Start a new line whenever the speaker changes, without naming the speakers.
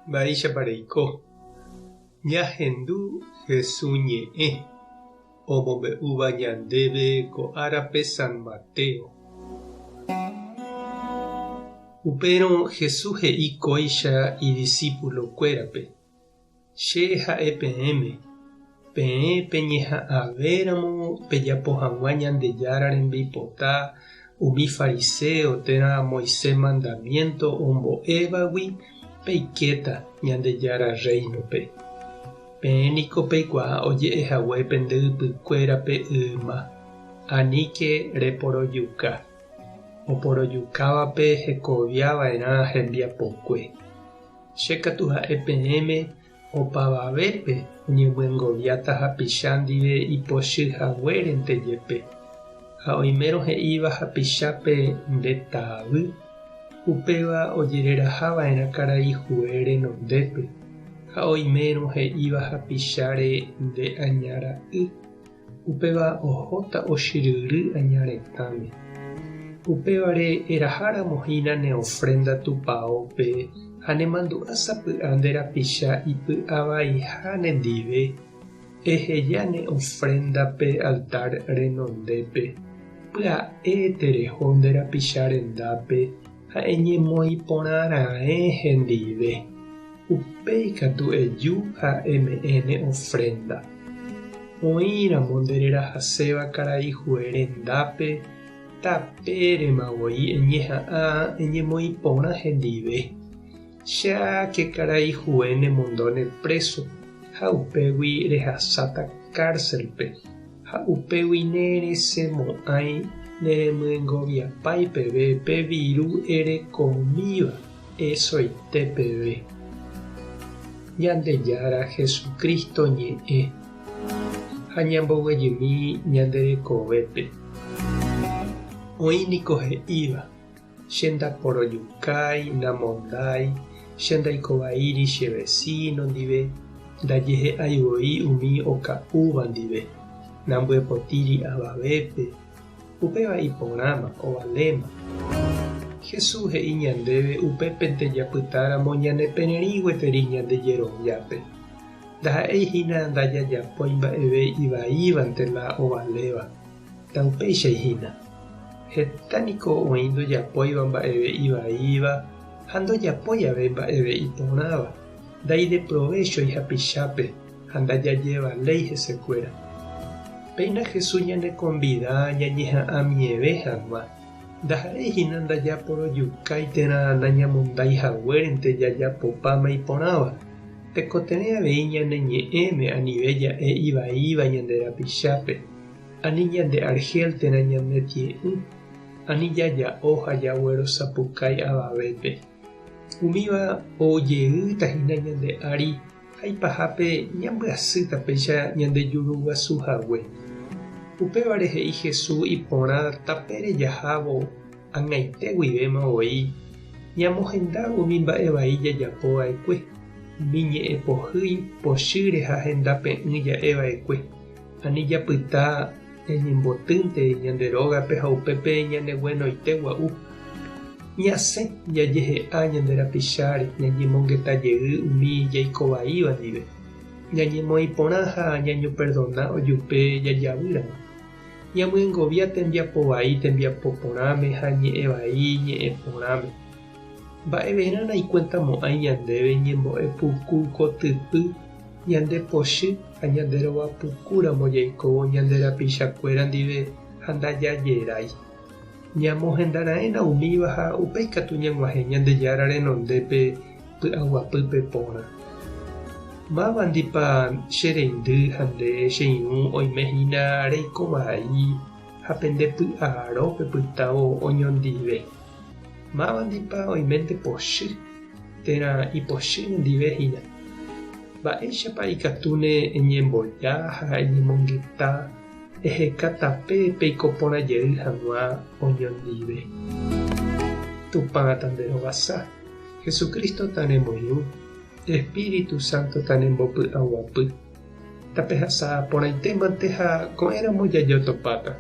Mba'éichapa reiko? Ñahendu Hesu ñe'ẽ omombe'úva ñandéve ko árape San Mateo. Upérõ Jesús he'i kóicha idisípulokuérape, Che ha'e peẽme, peẽ peñeha'ãvéramo pejapo hag̃ua Ñandejára rembipota umi fariséo térã Moisés mandamiénto ombo'évagui peikéta Ñandejára Rréinope. Peẽ niko peikuaa oje'e hague pende ypykuérape yma, Aníke reporojuka. Oporojukávape hekovia va'erã hembiapokue. Che katu ha'e peẽme opavavépe oñemyengoviáta hapicha ndive ipochy haguérente jepe. Ha oimérõ he'íva hapichápe nde tavy, upéva ojereraha va'erã karai hue renondépe, ha oimérõ he'íva hapicháre nde aña ra'y, Upéva ohóta ochyryry aña retãme. Upévare eraháramo hína ne ofrénda tupaópe ha nemandu'a sapy'a nde rapicha ipy'avaiha nendive, eheja ne ofrénda pe altár renondépe, pya'e tereho nde rapicha rendápe ha eñemoĩ porã raẽ hendive. Upéi katu eju ha eme'ẽ ne ofrénda. Oĩramo nde rerahaséva karai hue rendápe, tapérema voi eñeha'ã eñemoĩ porã hendive. Cháke karai hue nemondóne préso ha upégui rehasáta kárselpe, ha upégui neresẽmo'ãi neremyengoviapái peve pe viru erekomíva. Esoite peve. Ñandejára Jesucristo ñe'ẽ ha ñamboguejymi ñande rekovépe. Oĩ niko he'íva, Che ndaporojukái, namondái, che ndaikovaíri che vecino ndive, ndajehe'ái voi umi oka'úva ndive, nambyepotĩri avavépe, Upéva iporãma, ovaléma. Jesús he'i ñandéve upépente japytáramo ñanepererĩ gueteri ñande jeroviápe. Ndaha'éi hína ndajajapói mba'eve ivaívante la ovaléva, ndaupéichai hína. Heta niko oĩ ndojapóiva mba'eve ivaíva ha ndojapói ave mba'eve iporãva, ndaideprovéchoi hapichápe ha ndajajevaléi hesekuéra. Péina Jesús ñanekombida ñañeha'ãmieve hag̃ua, ndaha'éi hína ndajaporojukái térã nañamondái haguérente jajapopáma iporãva, tekotevẽ avei ñane ñe'ẽme anive ja'e ivaíva ñande rapichápe, ani ñande arhél térã ñane tie'ỹ, ani jaja'o ha jaguerosapukái avavépe. Umíva oujeýta hína ñande ári Ha ipahápe ñambyasýta péicha ñande juru guasu hague. Upévare he'i Jesús iporã tapére jahávo ag̃aite guivéma voi ñamohenda umi mba'e vai jajapo va'ekue, umi ñe'ẽ pohýi pochýre ha hendape'ỹ ja'e va'ekue, ani japyta Ñañembotýnte ñande rógape ha upépe ñaneguenoite gua'u. Ñasẽ jajehe'a ñande rapicháre, ñañemongeta jey umi jaikovaíva ndive. Ñañemoĩ porã ha ñañoperdona ojupe jajavýramo. Ñamyengovia tembiapo vai tembiapo porãme ha ñe'ẽ vai ñe'ẽ porãme. Mba'everã naikuentamo'ãi ñandéve ñembo'e puku kotypy ñande pochy ha ñande rova pukúramo jaikóvo ñande rapichakuéra ndive ha ndajajerái. Ñamohendaraẽna umíva ha upéi katu ñag̃uahẽ Ñandejára renondépe py'aguapýpe porã. Mávandipa che reindy ha nde che irũ oime hína reiko vai ha pende py'aro pepytávo oñondive? Mávandipa oiménte pochy térã ipochy nendive hína? Mba'éichapa ikatúne eñemboja ha eñemongeta eheka tape peiko porã jey hag̃ua oñondive? Tupã tanderovasa, Jesucristo tanemoirũ, Espíritu Santo tanembopy'aguapy. Tapehasa porãitémante ha ko'ẽramo jajotopáta.